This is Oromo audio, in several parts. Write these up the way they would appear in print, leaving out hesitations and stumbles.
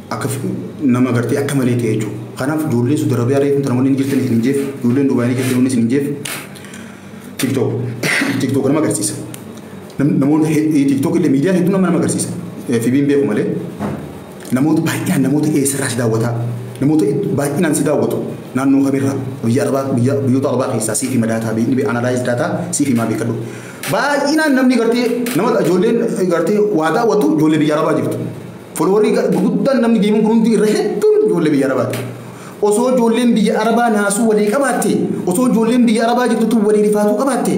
Akka nama gartee akka malee ta'e jechuudha. Kanaaf ijoolleen Saudi Arabiyaa reefu namoonni ni jirtan isin jeef ijoolleen Dubaay ni jirtan isin jeef TikTok nama agarsiisa. Namoonni TikTok illee miidiyaan hedduu nama agarsiisa. FB'n beeku malee namoota baay'inaan namoota eessarraa si daawwataa namoota baay'inaan si daawwatu naannoo kamirraa biyya Arabaa biyyoota Arabaa keessaa siif hima daataa ni analaayiz daataa siif himaa beekadhu. Baay'inaan namni gartee nama ijoolleen gartee waa daawwatu ijoollee biyya Arabaa jirtu. Foloowarii gurguddaan namni deemuun kun hundi irra hedduun ijoollee biyya Arabaati. Osoo ijoolleen biyya Arabaa naasuu walii qabaatte osoo ijoolleen biyya Arabaa jirtutu walii rifaatuu qabaatte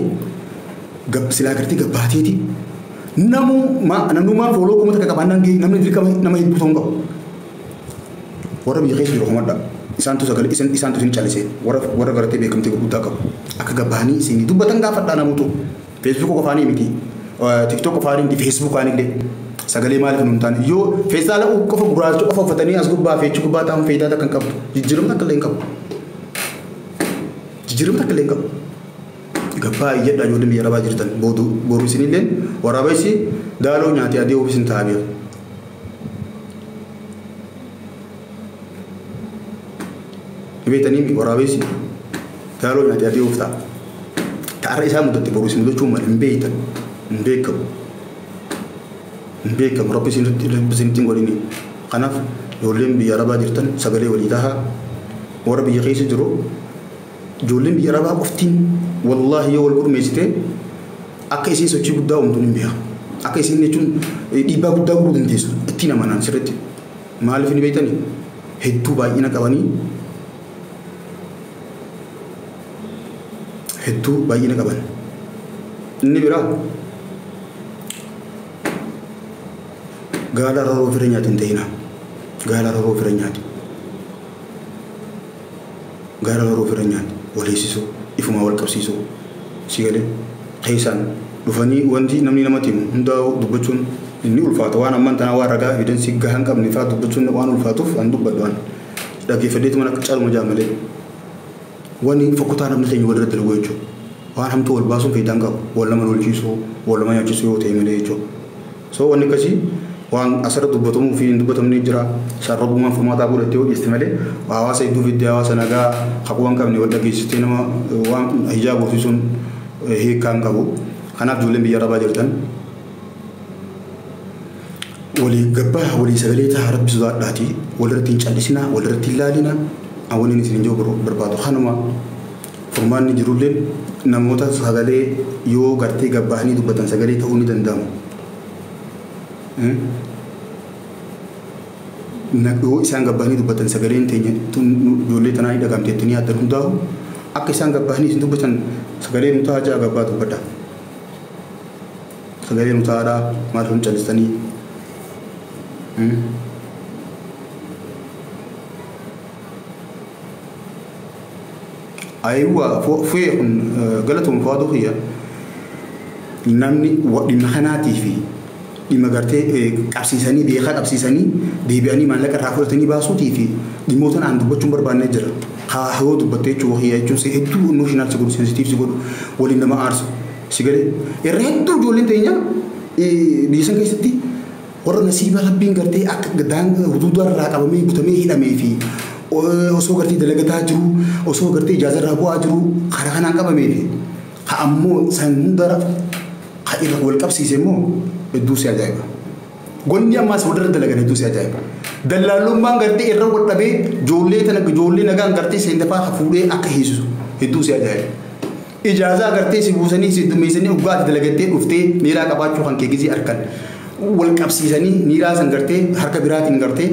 silaa gartee gabbaateeti. Namummaan fooloo kuma takka qabaannaan gahee namni dirqama nama hedduu ta'uu qabu. Warra biyya keessa jiru homadha. Isaantu sagalee isaantu isin callisee warra gartee beekamtii gurguddaa qabu. Akka gabbaanii isin dubbatan gaafadhaa namoota. Facebook qofaanii miti. TikTok qofaanii miti Facebookaan illee. Sagalee maaliif nu hin taane yoo feestaala qofa gurraacha qofa uffatanii as gubbaa fi achi gubbaa taa'uun faayidaa takka hin qabdu. Jijjiiramni takka illee hin qabu. Jijjiiramni takka illee hin qabu. Gabbaa iyyadhaa ijoolleen biyya Arabaa jirtan boru isinillee waraabessi daaloo nyaatee adii ofiis hin ta'a beeku. Beetanii waraabessi daaloo nyaatee adii of ta'a. Ta'arra isaa mudatte boru isin mudachuu malee hin beektan hin beekamu. Hin beekamu rabbi isinitti hin godhini. Kanaaf ijoolleen biyya Arabaa jirtan sagalee walii tahaa warra biyya keessa jiru ijoolleen biyya Arabaa qoftiin wallaahi yoo wal gurmeessite akka isiin sochii guddaa uumtuun hin beekamu. Akka isiin jechuun dhiibbaa guddaa godhuu dandeessu ittiin amanaan sirriitti. Maaliif ni beektanii? Hedduu baay'ina qabanii hedduu baay'ina qaban. Inni biraa gaala raroo fira nyaate hin ta'inaa. Gaala raroo fira nyaate. Gaala raroo fira nyaate wal heessisuu ifumaa wal qabsiisuu si galee keessaan dhufanii wanti namni namatti himu hundaa dubbachuun inni ulfaata waan ammaan tanaa waan ragaa evidensii gahaa hin qabne fa'aa dubbachuun waan ulfaatuuf an dubbadhu waan dhaggeeffadheetu mana caaluma jaa malee wanni fokkotaa namni keenya walirra dalagu jechuudha. Waan hamtuu wal baasuun faayidaa hin qabu wal nama lolchiisuu wal nama nyaachisuu yoo ta'e malee jechuudha. So wanni akkasii waan asirra dubbatamuu fi hin dubbatamne jira sarrabummaan furmaataa godhattee hodhiste malee hawaasa hedduu fiddee hawaasa nagaa haquu hin qabne wal dhageessistee nama waan hijaab horsiisuun hiikkaa hin qabu. Kanaaf ijoolleen biyya Arabaa jirtan walii gabbaa walii sagalee ta'a rabbi sodaadhaati walirratti hin callisinaa walirratti hin laalinaa awwaliin isin jiru barbaadu kanuma furmaanni jirullee namoota sagalee yoo gartee gabbaanii dubbatan sagalee ta'uu ni danda'amu. Yoo isaan gabbaanii dubbatan sagaleen teenya ijoollee tanaa ni dhagamte jettanii yaaddan hundaa'u akka isaan gabbaanii isin dubbatan sagalee nu ta'a ja'a gabbaa dubbadha. Sagalee nu ta'aadhaa maal hin callistanii. Aywa fu'ee kun galatoon faaduu kiyya namni dhimma kanaatii fi dhimma gartee qabsiisanii beekaa qabsiisanii deebi'anii maallaqa irraa fudhatanii baasuutii fi dhimmoota aan dubbachuun barbaannee jira. Haa yoo dubbattee jechuun kiyya jechuun si hedduu emotional si godhu sensitiif si godhu waliin nama aarsu si galee irra hedduu ijoolleen teenya biyya san keessatti warra nasiiba rabbiin gartee akka huduuda irraa qabamee butamee hidhamee fi osoo gartee dalagataa jiru osoo gartee ijaaza irraa bu'aa jiru karaa kanaan qabamee fi haa ammoo san hunda haa irra wal qabsiise immoo hedduu si ajaa'iba. Gonni ammaas walirra dalagan hedduu si ajaa'iba. Dallaalummaan gartee irra wal dhabee ijoollee tana ijoollee nagaan gartee seentafaa fuudhee akka hiisisu hedduu si ajaa'iba. Ijaazaa gartee si buusanii si dummeessanii dhugaati dalagattee dhuftee miiraa qabaachuu kan kee gizee harkan wal qabsiisanii miiraa san gartee harka biraatiin gartee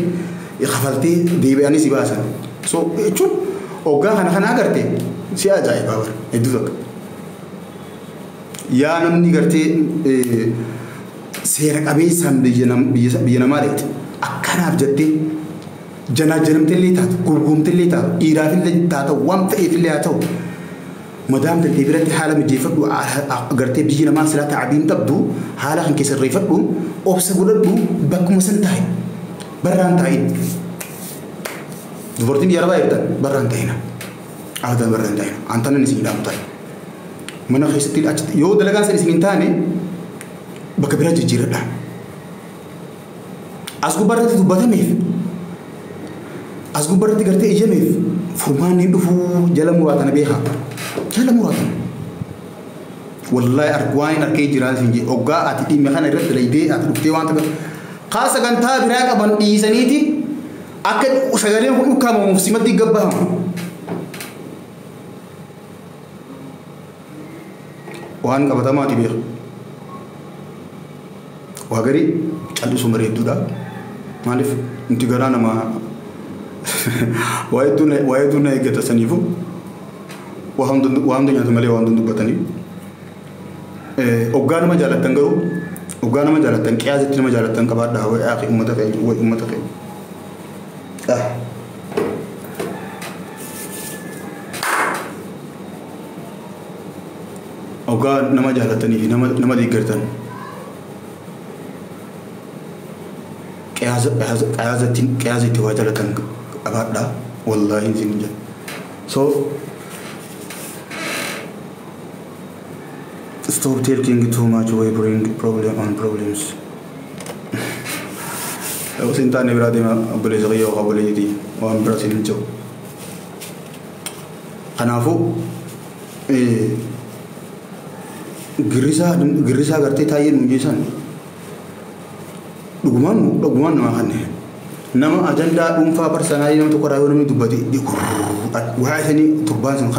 kafaltee deebi'anii si baasan. So jechuun hoggaa kana kana agartee si ajaa'iba bara hedduu takka. Yaa namni gartee seera qabeessaan biyya namaa dheete akkanaaf jettee janaa janamtellee taatu gurguramtellee taatu dhiiraafillee taatu waan ta'eefillee haa ta'u madaam tantee biratti haala mijeeffadhu gartee biyyi namaa silaa ta'abiin qabdu haala kan keessa irreeffadhu obsa godhadhu bakkuma san taa'e barraan taa'in. Dubartiin biyya Arabaa jirtan barraan taa'ina. Aadaan barraan taa'ina. Antanan isin hidhaamu taa'e. Mana keessatti achitti yoo dalagaan san isin hin taane bakka biraa jijjiiradha. As gubbaarratti dubbatameef As gubbaratti gartee ijjameef furmaanni dhufuu jala muraatana beekaa. Jala muraatana. Wallahi waan arkee jiraan siin jee oggaa ati dhimma kana irratti dalaydee ati dhuftee waan ta'e kaa sagantaa biraa qaban dhiisaniiti akka sagaleen kun ukkaamamuuf simatti gabbahamu. Waan qabatamaati beeku. Waa garii callisuu bareedduudha. Maaliif nuti garaa nama waa hedduu na eeggata saniifu waa hunda nyaatu malee waa hunda dubbatanii. Oggaa nama jaalattan garuu oggaa nama jaalattan qiyaasitti nama jaalattan qabaadhaa wayi akhi uummata keenya wayi uummata keenya. Oggaa nama jaalatanii fi nama deeggartan qiyaasatti waa jaalatan qabaadhaa wallaahi isin jedha. So stop taking too much away, bring problem on problems. Isin taane biraa deema obboleessa kiyya yookaan obboleettii waan biraa isin hin jiru. Kanaafuu girrisaa gartee taa'ee nuun jeessan dhugumaan dhugumaan nama kanne nama ajandaa dhuunfaa parsanaalii nama tokko irraa yoo namni dubbate waa isanii torbaan sun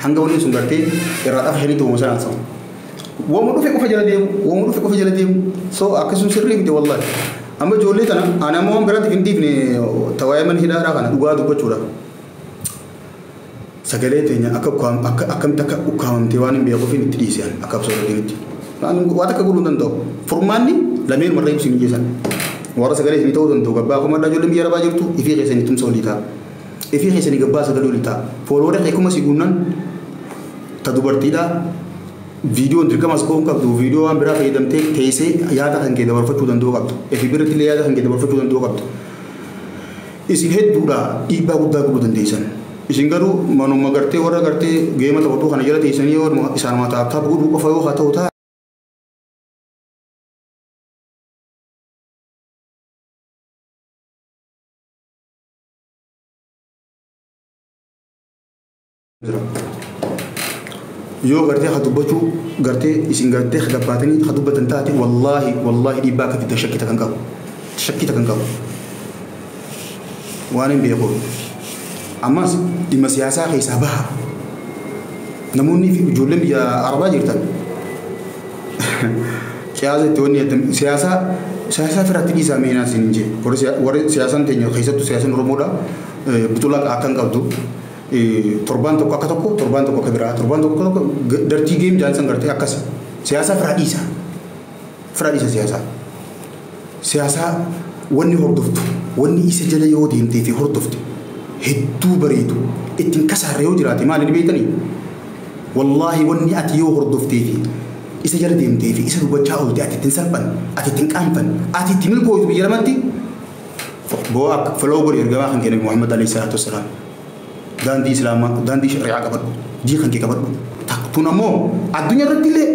hanga wanni sun gartee irraa dhafa shanii ta'uu sanaan sana. Wooma dhufe qofa jala deemu wooma dhufe qofa jala deemu so akkasuma sirrii miti wallahi. Amma ijoollee tana ani ammoo waan biraatti hin dhiifne tawaa'ee mana hidhaadhaa kana dhugaa dubbachuudha. Sagalee teenya akka akkamitti akka ukkaamamtee waan hin beekuuf itti dhiisan akka absooratiitti. Waan akka godhuu hin danda'u. Furmaanni lameen warra ibsin hin geessan. Warra sagalee isinii ta'uu danda'u gabbaa akkuma addaa ijoolleen biyya arabaa jirtu ifii keessanii tumsa olii ta'a. Ifii keessanii gabbaa sagalee olii ta'a. Fooloora kuma si guunnan ta dubartiidhaa viidiyoon dirqama as ka'uun qabdu viidiyoo waan biraa fayyadamtee teessee yaada kan kee dabarfachuu danda'u qabdu. Ifii biratti illee yaada kan kee dabarfachuu danda'u qabdu. Isin hedduudha dhiibbaa guddaa godhuu dandeessan. Isin garuu manuma gartee warra gartee geema taphatuu kana jala teessanii yoo isaan mataa tapha godhuu qofa yoo haa ta'u ta'a. Yoo gartee haa dubbachuu gartee isin gartee haa gabbaatanii haa dubbatan taate wallaahi wallaahi dhiibbaa akka fidda shakkita kan qabu shakkita kan qabu waan hin beeku. Ammas dhimma siyaasaa keessaa baha namoonni fi ijoolleen biyya arabaa jirtan siyaasa itti wanni siyaasaa siyaasaa firaatti dhiisaa meenaa isin jee warri siyaasaan teenya keessattuu siyaasaan Oromoodha bitulaa akka hin qabdu. Torbaan tokko akka tokko torbaan tokko akka biraa torbaan tokko akka tokko dartii geem jaansan gartee akkas siyaasaa firaa dhiisa siyaasaa siyaasaa wanni hordoftu wanni isa jala yoo deemtee fi hordofte hedduu bareedu ittiin kasaarra yoo jiraate maali ni beektanii wallaahi wanni ati yoo hordoftee fi isa jala deemtee fi isa dubbachaa oolte ati ittiin salphan ati ittiin qaanfan ati ittiin milkooytu biyya lamatti bo'aa faloo godhe ergamaa kan kenne Muhammad alayhi salaatu wassalaam. Daandii islaamaa daandii shari'aa qabadhu dii kan kee qabadhu tun ammoo addunyaa irratti illee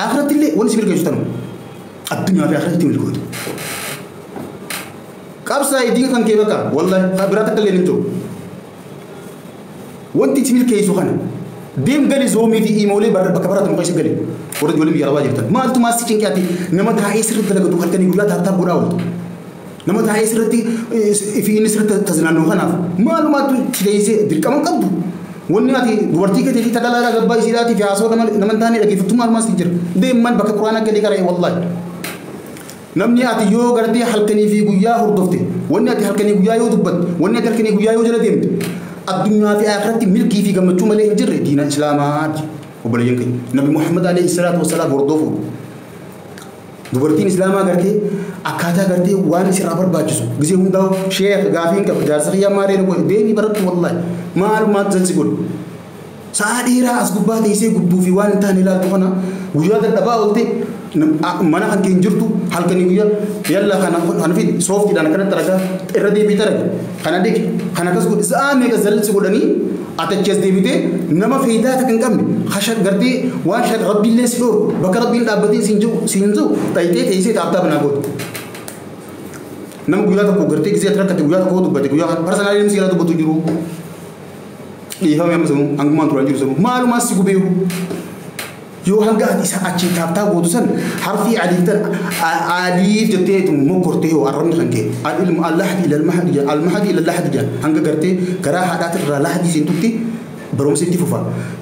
akhiratti illee wanni si milkeessu tanu addunyaa fi akhiratti milkootu. Qabsaa diin kan kee bakka wallahi biraa takka illee hin jiru. Wanti si milkeessu kana deem gali zoomii fi iimoolee bakka baratamu keessa gali warra ijoolleen biyya arabaa jirtan maaltu maas si cinqaati nama taa'ee sirriitti dalagatu halkanii guyyaa taaptaap godhaa ooltu. Nama taa'ee sirriitti fi inni sirriitti tajaajilannoo kanaaf maalumaatu teessee dirqama qabdu. Wanni ati dubartii keetii fi tagalaadhaa gabbaa isiidhaatii fi haasoo nama hin taane dhaggeeffattu maalumaas hin jira. Deeman bakka quraana galii qara'e wallaahi. Namni ati yoo gartee halkanii fi guyyaa hordofte wanni ati halkanii guyyaa yoo dubbatte wanni ati halkanii guyyaa yoo jala deemte addunyaa fi akhiratti milkii fi gammachuu malee hin jirre diina islaamaati. Obboleeyyan keenya Nabi Muhammad alayhi salaatu wassalaam hordofuudha. Dubartiin islaamaa gartee akkaataa gartee waan isirraa barbaachisu gisee hundaa'u sheekh gaafiin qaba jaarsa kiyyaa maaree godhe deemii barattu wallaahi maalumaatu jalsi godhe. Sa'a dheeraa as gubbaa teessee gubbuu fi waan hin taane ilaaltu kana guyyaa dadhabaa oolte mana kan kee hin jirtu halkanii guyyaa yalla kana fi sooftiidhaan akkanatti ragaa irra deebiitee raga kana dhiqi kana akkas godhe sa'a meeqa jalsi godhanii ati as deebitee nama faayidaa takka hin qabne hasha gartee waan shaq rabbiillee si dhooru bakka rabbiin dhaabbatee siin jiru dhayitee teessee taaptaap naa goote. Nama guyyaa tokko gartee gisee rakkate guyyaa tokko dubbate guyyaa parsanaalii namni si dubbatu jiru. Dhiifame amma sammuu hangumaan turaan jiru sammuu maalumaan si gubeehu. Yoo hanga ati isa achi taaptaa gootu san harfii aliif tan aliif jettee mokortee yoo arrabni kan kee al-ilmu al-lahdi ila al-mahdi jaan al-mahdi ila al-lahdi jaan hanga gartee garaa haadhaati irraa lahdii seentutti barumsi itti fufa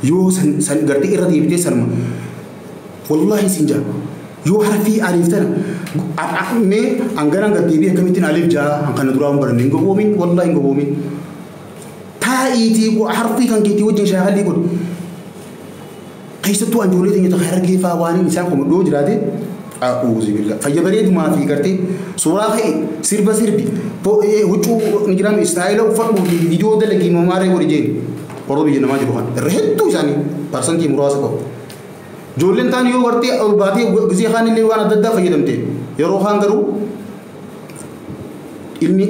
yoo san gartee irra deebitee sanuma wallahi siin jaa yoo harfii aliif tan mee hanganaan gad deebi'ee akkamittiin aliif jaa kana duraa hin baranne hin gowwoomin wallahi hin gowwoomin taa'iitii harfii kan keetii wajjin shaakallii godhu. Keessattuu anjoolee teenya tokko harargee fa'aa waan isaan kuma dhoo jiraate a'uuzu billah fayya bareedumaa fi gartee suuraa ka'e sirba sirbi huccuu ni jiraame istaayila uffadhuu fi viidiyoo dalagii mamaaree godhi jeen warra biyya namaa jiru kan irra hedduu isaanii parsantii muraasa qabu. Ijoolleen taan yoo gartee ol baatee gisee kaan illee waan adda addaa fayyadamte yeroo kaan garuu ilmi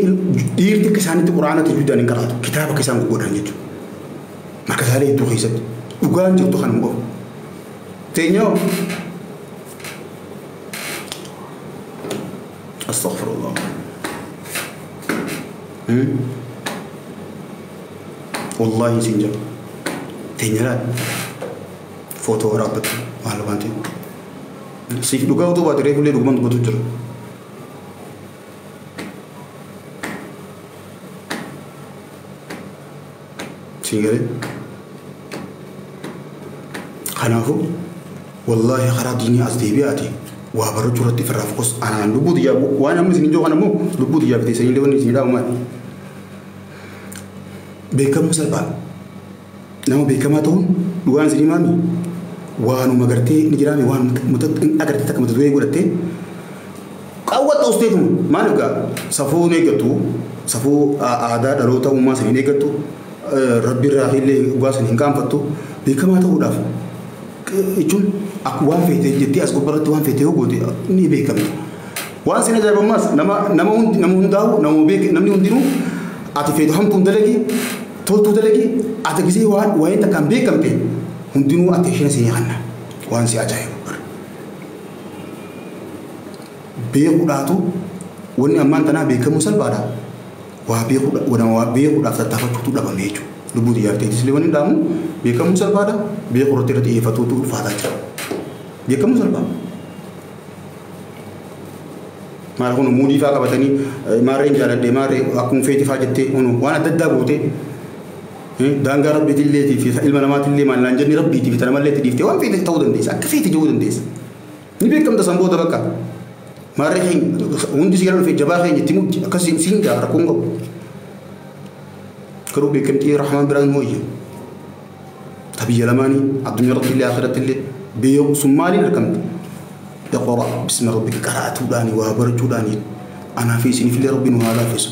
dhiirti akka isaanitti quraana tajwiidaan hin qaraatu kitaaba akka isaan guggodhan jechuudha. Markazaalee hedduu keessatti dhugaan jirtu kanuma qofa. Teño Astaghfirullah. Wallahi sinja. Teño foto rabat maal wanti. Siif dhugaa utuu baate reefullee dhugumaan dubbatu jira. Siin kanaafuu wallahi karaa diinii as deebi'aati waa barachuu irratti firraa fokus anaan lubbuu xiyyaa waan amma isin ijoo kana immoo lubbuu xiyyaa fite isin illee isin dhaabu maali. Beekamuu salphaa nama beekamaa ta'uun dhugaan isin himaami waanuma gartee ni jiraame waan agartee takka mata duree godhattee qawwatta usteetuma maal egaa safuu hin eeggattu safuu aadaa dhaloota uumaa san hin eeggattu rabbi irraa illee dhugaa san hin qaanfattu beekamaa ta'uudhaaf jechuun akka waan feete jettee as gubbaarratti waan feete yoo goote ni beekamta. Waan sin ajaa'ibammaas nama hundaa'u namni hundinuu ati feetu hamtuun dalagi toltuu dalagi ati gisee waan waa'ee takkaan beekamte hundinuu ati isheen si nyaanna waan si ajaa'ibu. Beekuudhaatu wanni ammaan tanaa beekamuu salphaadha. Waa beekuudhaaf tattaafachuutu dhabame jechuudha. Lubbuu xiyyaaf ta'etis illee wanni dhaamu beekamuu salphaadha. Beekuu irratti irra xiyyeeffatuutu ulfaataa jira. Beekamuu salphaadha. Maal kun muudii fa'aa qabatanii maarreen jaaladhee maarree akkuma feeti fa'aa jettee waan adda addaa gootee daangaa rabbiitillee fi ilma namaatillee maal naan jenni rabbiitii fi tanamallee itti dhiiftee waan feete ta'uu dandeessa akka feete jechuu dandeessa. Ni beekamta san booda bakka maarree keenya hundi si gara dhufee jabaa keenya itti muddi akkasiin siin gaa rakkoon qabu. Garuu beekamtii Rahmaan biraan mooyye. Ta biyya lamaanii addunyaa irratti illee akhiratti illee beeku sun maaliin argamte? Iqra bismi rabbika qaraatuudhaani waa barachuudhaani anaa fi isiniif illee rabbi nu haa laaffisu.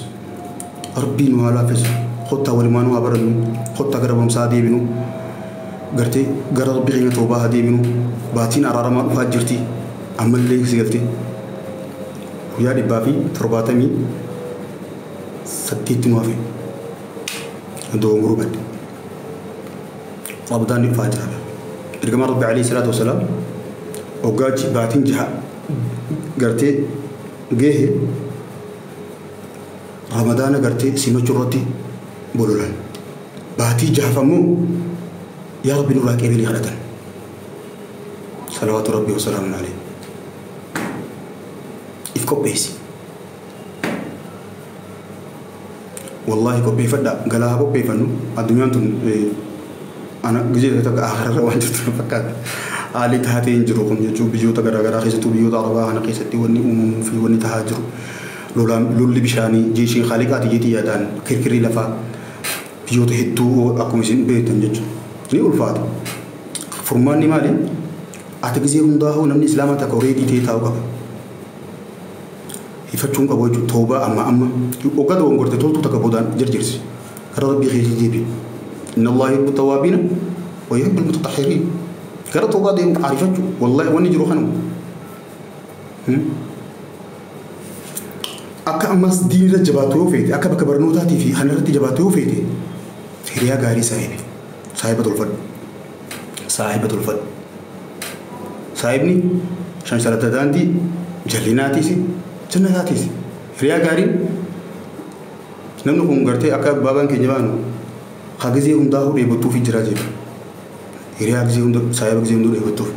Rabbi nu haa laaffisu. Kottaa walumaan haa barannu. Kottaa gara barumsaa deebinu. Gartee gara rabbi keenya toobaa haa deebinu. Baatiin araaramaa dhufaa jirti. Ammallee si galtee. Guyyaa 178 nu hafe. Doongoruu badde. Ramadaan ni dhufaa jira. Ergamaan Rabbi alayhi salaatu wasalaam hoggaa baatiin jaha gartee geehe Ramadaana gartee simachuu irratti bololan. Baatii jahafammoo yaa Rabbi nurraa qeebalii kadhatan. Salawaatu Rabbi wasalaamun alayhi. If qopheessi. Wallahi qopheeffadha galaa qopheeffannu addunyaan tun ana gisee takka akhararra waan jirtu fakkaata. Haalli taatee hin jiru kun jechuun biyyoota garaagaraa keessattuu biyyoota arabaa kana keessatti wanni uumamuu fi wanni tahaa jiru lolli bishaanii jeeshiin haaliqaati jeetii yaadaan kirkirri lafaa biyyoota hedduu akkuma isin beektan jechuudha. Ni ulfaata. Furmaanni maali? Ati gisee hundaa'uu namni islaamaa takka horeedii ta'ee taa'u qaba. Ifachuun qabu jechuudha. Toobaa amma amma hoggaa dogongorte toltuu takka boodaan jirjirsi. Karaa rabbii keessa deebi'i. Inna Allaha yuhibbu tawwaabiina wa yuhibbu al-mutatahhiriin. Gara toobaa deemu ariifachuu wallahi wanni jiru kanuma. Akka ammas diinirra jabaatu yoo feete akka bakka barnootaatii fi kanarratti jabaatu yoo feete hiriyaa gaarii saahibi. Saahiba tolfadhu. Saahiba tolfadhu. Saahibni shansalata daandii jallinaatiis jannataatiis. Hiriyaa gaariin namni kun gartee akka baabaan keenya baanu haa gizee hundaa dheebottuuf jira jedhu. Hiriyaa gizee hunda saayiba gizee hunda dheebottuuf.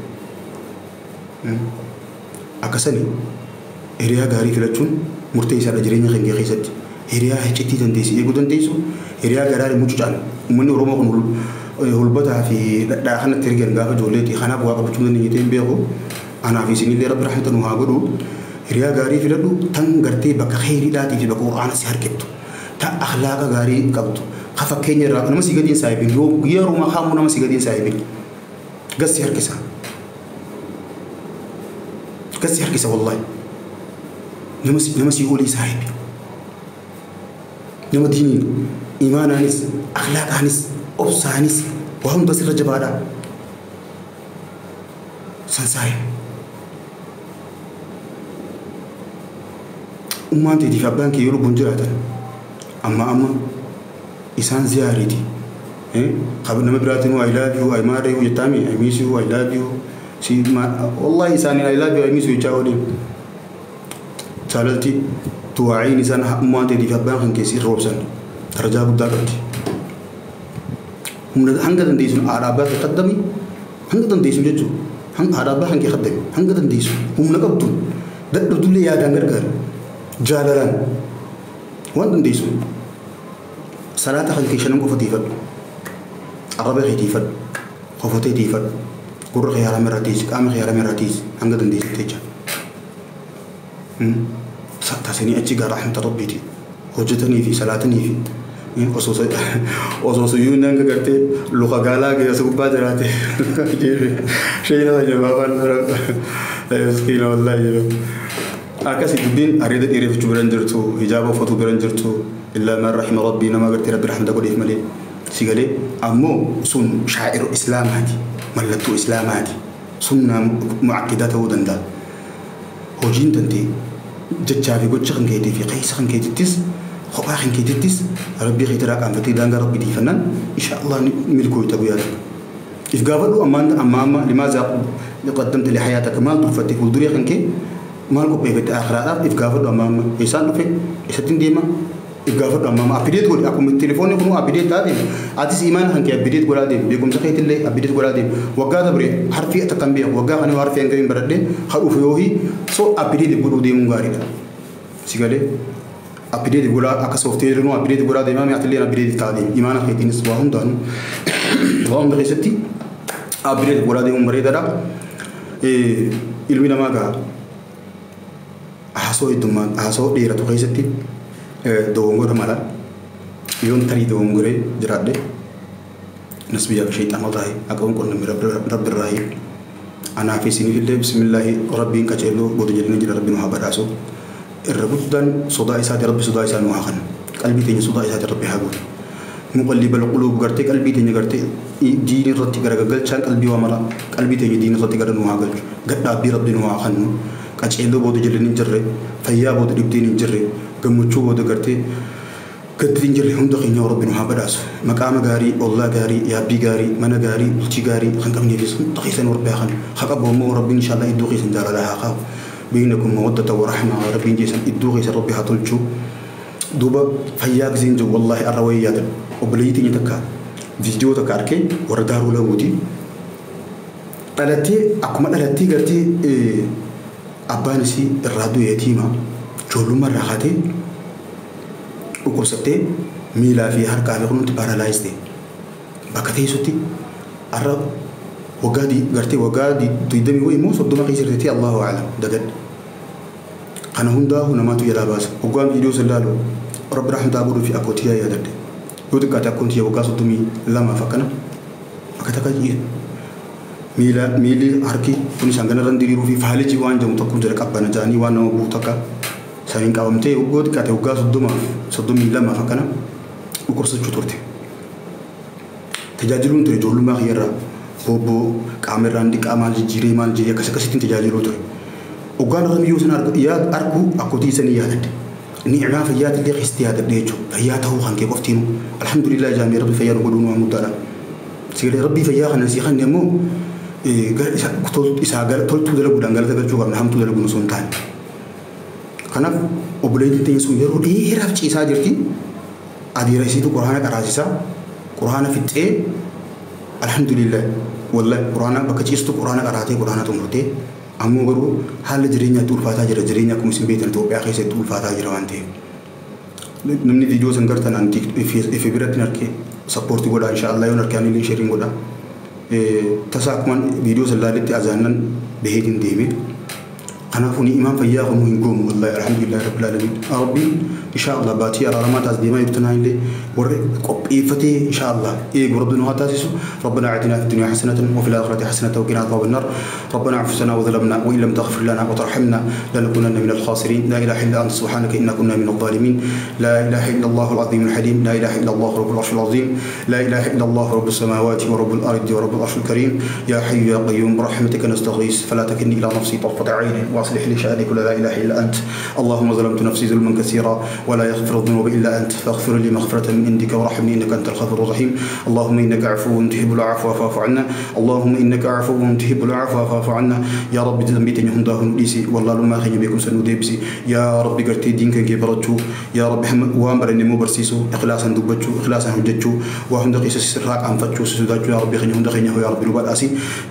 Akkasani hiriyaa gaarii filachuun murteessaadha jireenya keenya keessatti. Hiriyaa iccitii dandeessu eeguu dandeessu hiriyaa garaa mucucaan uummanni Oromoo kun hulbataa fi dhadhaa kanatti ergan gaafa ijoolleeti kanaaf waa qabachuu dandeenye ta'een beeku anaaf isinillee rabbi rahmata nu haa godhu hiriyaa gaarii filadhu tan gartee bakka kheyriidhaatii fi bakka qur'aana si harkiftu ta akhlaaqa gaarii qabdu ka fakkeenya irraa nama si gadiin saahibin yoo yeroo kamuu nama si gadiin saahibin gas si harkisa gas si harkisa wallahi nama si olii saahibi nama diiniin imaanaanis akhlaaqaanis obsaanis waa hunda sirra jabaadha san saahib ummaan teetiif abbaan kee yoo lubbuun jiraatan amma amma isaan ziyaariiti nama biraatiin I love you I marry you jettaami I miss you I love you si wallahi isaaniin I love you I miss you jechaa ooliin jaalalti du'aa'iin isaan ummaan teetiif abbaan kan keessi irra roobsan darajaa guddaa qabdi. Humna hanga dandeessuun haadha abbaa kee qaddami hanga dandeessuun jechuudha. Hanga haadha abbaa kan kee qaddami hanga dandeessu humna qabduun dadhabdullee yaadaan gargaaru jaalalaan waan dandeessu salaata kan kee shanan qofa tiifadhu arraba kee tiifadhu qofatee tiifadhu gurra kee haarama irraa tiisi qaama kee haarama irraa tiisi hanga dandeessutti jecha. Taasisanii achi gara rahmata rabbiiti hojjetanii fi salaatanii fi osoo suyyuun hanga gartee luka gaalaa keessa gubbaa jiraate sheena jabaa afaan miskiina wallaahi jedhu. Akkasi dubbiin areeda dheereffachuu bira hin jirtu hijaaba uffatuu bira hin jirtu illaa man rahima rabbii nama gartee rabbi rahmata godheef malee si galee ammoo sun shaa'iru islaamaati mallattoo islaamaati sunnaa mu'akkidaa ta'uu danda'a. Hojiin tantee jechaa fi gocha kan keetii fi keessa kan keetittis kophaa kan keetittis rabbii keetiraa qaanfatee daangaa rabbii dhiifannaan insha Allah milkooyta guyyaa tokko. If gaafadhu ammaan amma amma limaazaa qaddamte li hayaataka maal turfatte fuulduree kan kee maal qopheeffatte akhiraadhaaf if gaafadhu amma amma eessaan dhufe eessatti deema if gaafadhu amma amma update godhi akkuma telefoonni kun update taate atis imaana kan kee update godhaa deemi beekumsa keetillee update godhaa deemi waggaa dabre harfii takkan beeku waggaa kana harfii hanga hin baradhe haduuf yoohi so update godhuu deemuun gaariidha. Si galee update godhaa akka software nu update godhaa deemaa atillee update ta'a deemi imaana keetiinis waa hundaanuu waa hunda keessatti update godhaa deemuun bareedaadha. Ilmi namaa gaa haasoo heddummaan haasoo dheeratu keessatti dogongora mala yoon tarii dogongoree jiraadhe nasbiyyaa shayxaanotaa akka qonnamni rabbirraahi anaa fi isiniifillee bismillaahi rabbiin qaceelloo booda jedhanii jira rabbi nu haa badhaasu irra guddaan sodaa isaati rabbi sodaa isaa nu haa kennu qalbii teenya sodaa isaati rabbi haa guutu muqallibal quluub gartee qalbii teenya gartee diinii irratti garagalchaan qalbii waa mala qalbii teenya diinii irratti gara nu haa galchu gadhaabbii rabbi nu haa kennu qaceelloo booda jedhanii jirre fayyaa booda dhibdeen hin jirre gammachuu booda gartee gaddi hin jirre hunda keenya rabbi nu haa badhaasu maqaama gaarii ollaa gaarii yaabbii gaarii mana gaarii bultii gaarii kan qabneefis hunda keessan rabbi haa kennu haa qabu ammoo rabbiin inshallah iddoo keessan jaalalaa haa qabu بينكم مودة ورحمة ربي جيسان إدو غيس ربي هاتولشو دوبا فياك زينجو والله الرويات وبليتي نتكا فيديو تكاركي وردارو لودي قالتي أكما قالتي قالتي أبانسي الرادو يتيمة جولو مرة خاتي وكوستي ميلا في حركة في قنوت بارالايز دي بكتي سوتي الرب وقادي قرتي وقادي تيدمي ويمو صدما قيسرتي الله أعلم دقد أنا هندا هنا ما تيجي لاباس وقام فيديو سلالو رب رحمة أبوه في أكوتيا يا دد يودك أتاكونتيا وقاص دمي لما فكنا أكتaka miila miilli harki kun isaan kanarra diriiruu fi faaliji waan jedhamu tokko jira qabbana jedhanii waan nama bu'u takka saniin qabamtee waggoota xiqqaate waggaa 32 akkana dhukkubsachuu turte. Tajaajiluun ture ijoollummaa kiyyarraa bobboo qaama irraan dhiqaa maal jijjiiree maal jijjiiree akkas akkasittiin tajaajiluu ture. Waggaan irra miyyuu sana argu akkootii isanii yaadadde. Ni'maa fayyaatillee keessatti yaadadde jechuudha. Fayyaa ta'uu kan kee qoftiinu alhamdulillah jaamee rabbi fayyaa nu godhuun waan guddaadha. Sigalee rabbii fayyaa kana sii kanne immoo isaa toltuu dalaguudhaan galata galchuu qabna hamtuu dalaguun osoo hin taane. Kanaaf Obboleettiin teenya sun yeroo dheeraaf ciisaa jirti. Adeera isiitu quraana qaraasisaa. Quraana fixxee alhamdulillah wallahi quraana bakka ciistu quraana qaraatee quraana xumurtee ammoo garuu haalli jireenyaatti ulfaataa jira. Jireenya akkuma isin beektan Itoophiyaa keessatti ulfaataa jira waan ta'eef. Namni viidiyoo san gartan an ife biratti harkee support godhaa inshallah yoon harkee anillee share godhaa. Tasa akkuma viidiyoo san laaletti azaannan baheetiin deeme. Kanaafuu ni imaan fayyaa kun hin goomu wallahi alhamdulillah rabbil alamin. Rabbiin inshallah baatii araaramaa taas deemaa jirtu tanaa illee warra qopheeffatee inshallah eegu rabbi nu haa taasisu. ربنا آتنا في الدنيا حسنة وفي الآخرة حسنة وقنا عذاب النار. ربنا أنفسنا وظلمنا وإن لم تغفر لنا وترحمنا لنكونن من الخاسرين. لا إله إلا أنت سبحانك إنا كنا من الظالمين. لا إله إلا الله العظيم الحليم. لا إله إلا الله رب العرش العظيم. لا إله إلا الله رب السماوات ورب الأرض ورب العرش الكريم. يا حي يا قيوم برحمتك نستغيث فلا تكلني إلى نفسي طرفة عين وأصلح لي شأني كل لا إله إلا أنت. اللهم ظلمت نفسي ظلما كثيرا ولا يغفر الذنوب إلا أنت فاغفر لي مغفرة من عندك وارحمني إنك أنت الغفور الرحيم. اللهم إنك عفو تحب العفو فاعف عنا. اللهم إنك عفو تحب العفو فاعف عنا. يا رب ذنبي تنهنداه نيسي والله لما خني بكم سنوديبسي. يا رب قرتي دينك كبرتشو. يا رب وامر إني مو برسيسو إخلاصا دبتشو إخلاصا هجتشو وهم دقيس سراك أنفتشو سوداتشو. يا رب خني هند خني يا رب لبال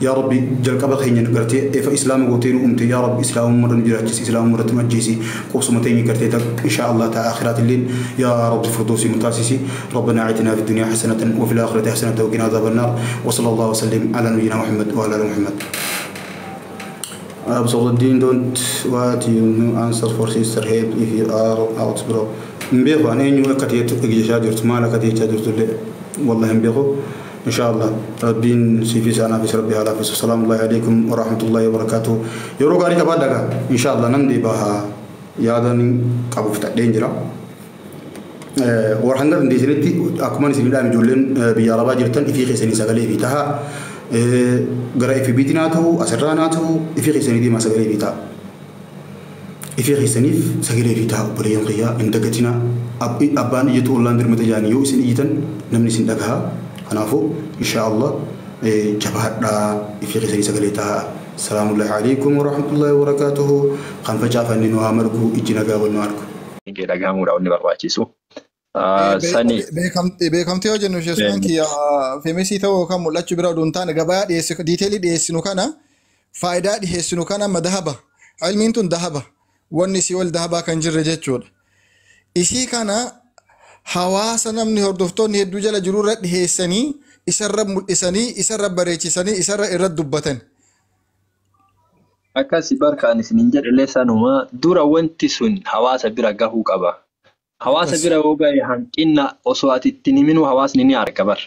يا رب جلك بخني قرتي إف إسلام قوتين أمتي يا رب إسلام مرة نجراتشي إسلام مرة تمجيسي قوسمتين قرتي إن شاء الله تا آخرات الليل يا رب فردوسي متاسسي. ربنا آتنا في الدنيا حسنة وفي الآخرة حسنة وقنا عذاب النار. وصلى الله وسلم على نبينا محمد وعلى آل محمد. أبو الدين don't what you know answer for sister help if you are out bro. نبيغو أنا إني وقت يجي ما لك يجي والله نبيغو إن شاء الله ربين سيفيس أنا في ربي على في السلام الله عليكم ورحمة الله وبركاته. يرو غاري كبار إن شاء الله نندي بها يادن قبو فتح دينجرا warhanga dandeessanitti akkuma isin ilaalu ijoolleen biyya arabaa jirtan ifii keessanii sagalee fi taha gara FB'tiin haa ta'u asirraan haa ta'u ifii keessanii deemaa sagalee fi ta'a. Ifii keessaniif sagalee fi ta'a obboleeyyan qiyyaa hin dagatinaa abbaan iyyatu ollaan dirmata jaanii yoo isin iyyitan namni isin dhagaha. Kanaafuu insha Allah jabaadhaa ifii keessanii sagalee ta'a. Salaamu alaikum warahmatullahi wabarakatuhu. Kan facaafanni nu haa margu ijji nagaa wal nu argu. Dhagahamuudha wanni barbaachisu. Sani beekamtii yoo jennu sheessumaan kiyya feemesii ta'uu yookaan mul'achuu bira oduu hin taane gabaa dhiyeessu diiteelii dhiyeessinu kana faayidaa dhiyeessinu kana madahaba ilmiin tun dahaba wanni isii ol dahabaa kan jirre jechuudha. Isii kana hawaasa namni hordoftoonni hedduu jala jirurra dhiyeessanii isarra mul'isanii isarra bareechisanii isarra irra dubbatan. Akkasi barkaan isin jedhillee sanuma dura wanti sun hawaasa bira gahuu qaba. Hawaasa bira yoo gahe hanqina osoo ati ittiin himinuu hawaasni ni arga bar.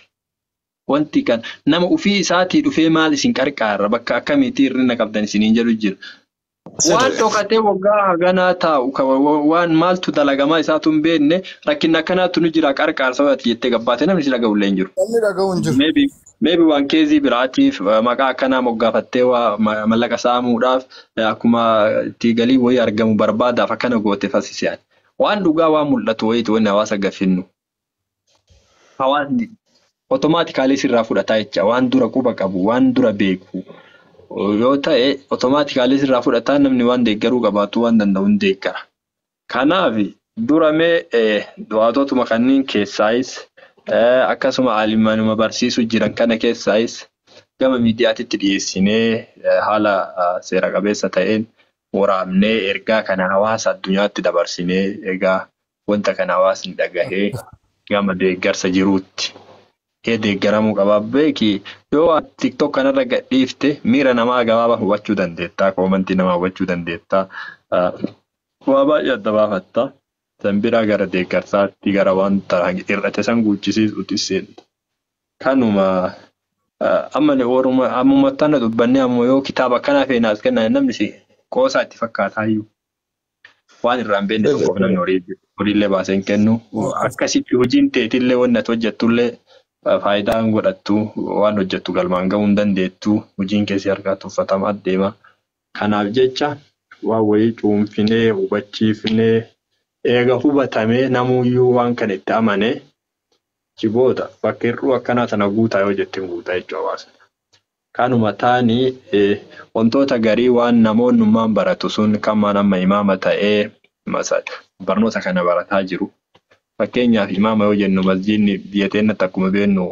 Wanti kan nama ofii isaatii dhufee maal isin qarqaarra bakka akkamiitii hir'ina qabdan isiniin jedhu jira. Waan dhokatee waggaa haganaa taa'u waan maaltu dalagamaa isaatu hin beekne rakkinni akkanaatu nu jira qarqaarsa ati jettee gabbaate namni si dhaga'u illee hin jiru. Namni dhaga'u hin jiru. Maybe waan keezii biraatiif maqaa akkanaa moggaafattee waa mallaqa saamuudhaaf akkuma itti galii wayii argamu barbaadaaf akkana goote fasisiyaan. Waan dhugaa waan mul'atu wayiitu wanni hawaasa gaffinnu. Hawaasni otomaatikaalii sirraa fudhataa jecha waan dura quba qabu waan dura beeku yoo ta'e otomaatikaalii sirraa fudhataa namni waan deeggaruu qabaatu waan danda'u hin deeggara. Kanaaf dura mee du'aatotuma kanneen keessaayis akkasuma aalimanuma barsiisuu jiran kana keessaayis gama miidiyaatitti dhiyeessinee haala seera qabeessa ta'een waraabnee ergaa kana hawaasa addunyaatti dabarsinee egaa wanta kana hawaasni dhagahee gama deeggarsa jiruutti deeggaramuu qabaa beeki yoo TikTok kanarra gadhiifte miira namaa gabaabaa hubachuu dandeettaa koomantii namaa hubachuu dandeettaa waa baay'ee adda baafatta san biraa gara deeggarsaatti gara wanta hir'ate san guuchisiisuutti seenta. Kanuma amma ammuma tana dubbannee ammoo yoo kitaaba akkanaa feenaas kennan namni si qoosaa itti fakkaataayyuu waan irraa hin beekne tokkoof namni horiillee baasee hin kennu. Akkasitti hojiin teetillee wanni ati hojjettullee faayidaa hin godhattu waan hojjettu galmaan gahuu hin dandeettu hojiin keessi harkaa tuffatamaa deema. Kanaaf jecha waan wayii cuunfinee hubachiifnee eega hubatamee namuyyuu waan kana itti amane jiboota bakka hir'uu akkanaa tana guutaa yoo jette guutaa jechuudha hawaasni. Kanuma taanii wantoota garii waan namoonnummaan baratu sun kan nama imaama ta'ee barnoota kana barataa jiru. Fakkeenyaaf imaama yoo jennu masjiidni biyya teenyatti akkuma beeknu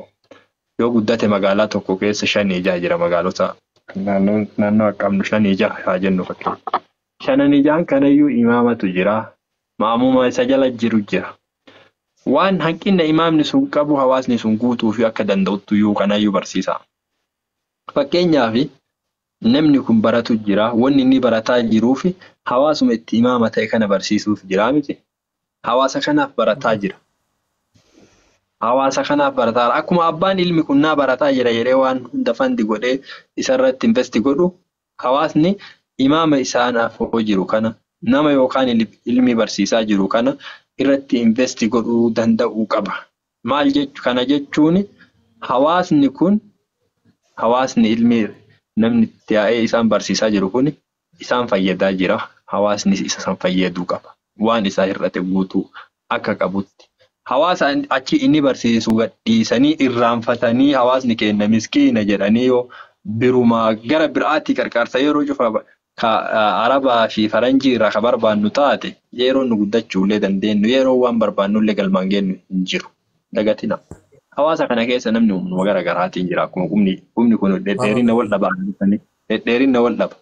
yoo guddate magaalaa tokko keessa 5-6 jira magaalota naannoo qabnu 5-6 haa jennu fakkeenya. 5-6 kanayyuu imaamatu jira. Maamuma isa jala jiru jira. Waan hanqina imaamni sun qabu hawaasni sun guutuu fi akka danda'uttu iyyuu kanayyuu barsiisa. Fakkeenyaaf namni kun baratu jira. Wanni inni barataa jiruuf hawaasuma itti imaama ta'e kana barsiisuuf jira miti. Hawaasa kanaaf barataa jira. Hawaasa kanaaf barataa. Akkuma abbaan ilmi kun naa barataa jira jedhee waan hunda fandi godhee isarratti investi godhu hawaasni imaama isaanaaf jiru kana nama yookaan ilmi barsiisaa jiru kana irratti investi godhuu danda'uu qaba. Maal jechu kana jechuun hawaasni kun hawaasni ilmi namni taa'ee isaan barsiisaa jiru kun isaan fayyadaa jira. Hawaasni isa san fayyaduu qaba. Waan isaa hir'ate guutuu akka qabutti. Hawaasa achi inni barsiisu gadhiisanii irraanfatanii hawaasni keenya miskiina jedhanii yoo birumaa gara biraatti qarqaarsa yeroo cufa Arabaa fi Faranjii irraa ka barbaannu taate yeroo nu guddachuullee dandeenyu yeroo waan barbaannullee galmaan geenyu hin jiru. Dagatina. Hawaasa kana keessa namni humnuma gara garaatiin jira. Akkuma humni kun dhedheerina wal dhaba. Dhedheerina wal dhaba.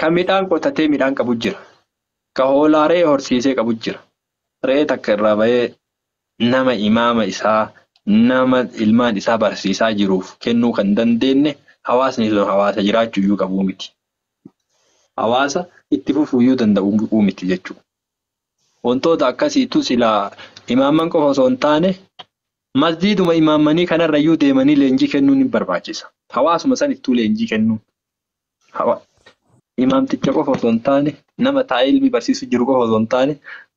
Kan midhaan qotatee midhaan qabu jira. Ka hoolaa re'ee horsiisee qabu jira. Re'ee takka irraa bahee nama imaama isaa nama ilmaan isaa barsiisaa jiruuf kennuu kan dandeenye hawaasni sun hawaasa jiraachuu iyyuu qabu miti. Hawaasa itti fufuu iyyuu danda'u miti jechuudha. Wantoota akkasiitu silaa imaamman qofa osoo hin taane masjiiduma imaammanii kanarra iyyuu deemanii leenjii kennuun ni barbaachisa. Hawaasuma sanittuu leenjii kennuun. Imaamticha qofa osoo hin taane nama taa'ee ilmi barsiisu jiru qofa osoo hin taane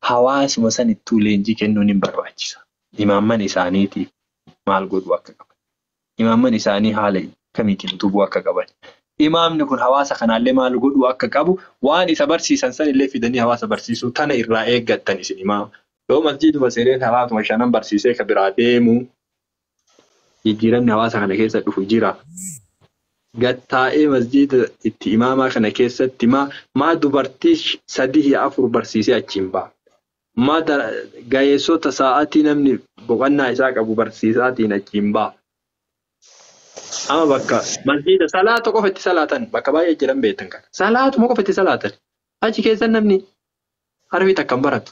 hawaasuma sanittuu leenjii kennuun ni barbaachisa. Imaamman isaaniitiif maal godhuu akka qaban. Imaamman isaanii haala kamiitiin utubuu akka qaban. Imaamni kun hawaasa kanaallee maal godhuu akka qabu waan isa barsiisan sanillee fidanii hawaasa barsiisuu tana irraa eeggattan isin imaama. Yoo masjiiduma seenee salaatuma 5 barsiisee ka biraa deemu jijjiiramni hawaasa kana keessa dhufu jira. Gattaa'ee masjiida itti imaamaa kana keessatti maa dubartii 3-4 barsiisee achiin ba'a. Maa gaheessota sa'aatii namni boqonnaa isaa qabu barsiisaatiin achiin ba'a. Amma bakka masjiida salaata qofa itti salaatan bakka baay'ee jiran beektan kana. Salaatuma qofa itti salaatan. Achi keessa namni harfi takka hin baratu.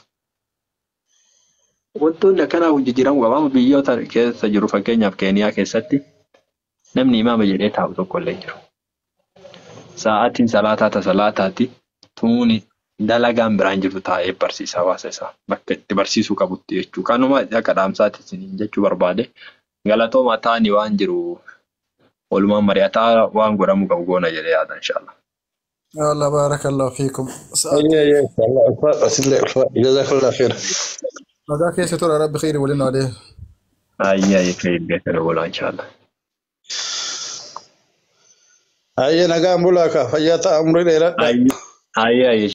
Wantoonni akkanaa kun jijjiiramuu qaba. Amma biyyoota keessa jiru fakkeenyaaf Keeniyaa keessatti namni imaama jedhee taa'u tokko illee jiru. Sa'aatiin salaataa ta salaataati. Tuuni dalagaan biraan jirtu taa'ee barsiisa hawaasa isaa bakka itti barsiisuu qabutti jechuudha. Kanuma akka dhaamsaatti isiniin jechuu barbaade galatooma taa'anii waan jiru walumaan mari'ataa waan godhamuu qabu goona jedhee yaada inshallah. Allah barakallahu fiikum. Jazakallah khair. Nagaa keessa tura rabbi khayri waliin adeem. Ayyaa khayri keessa oola inshallah. Ayyaa nagaan bulaa ka fayyaa ta'a umrii dheeradha. Ayyaa.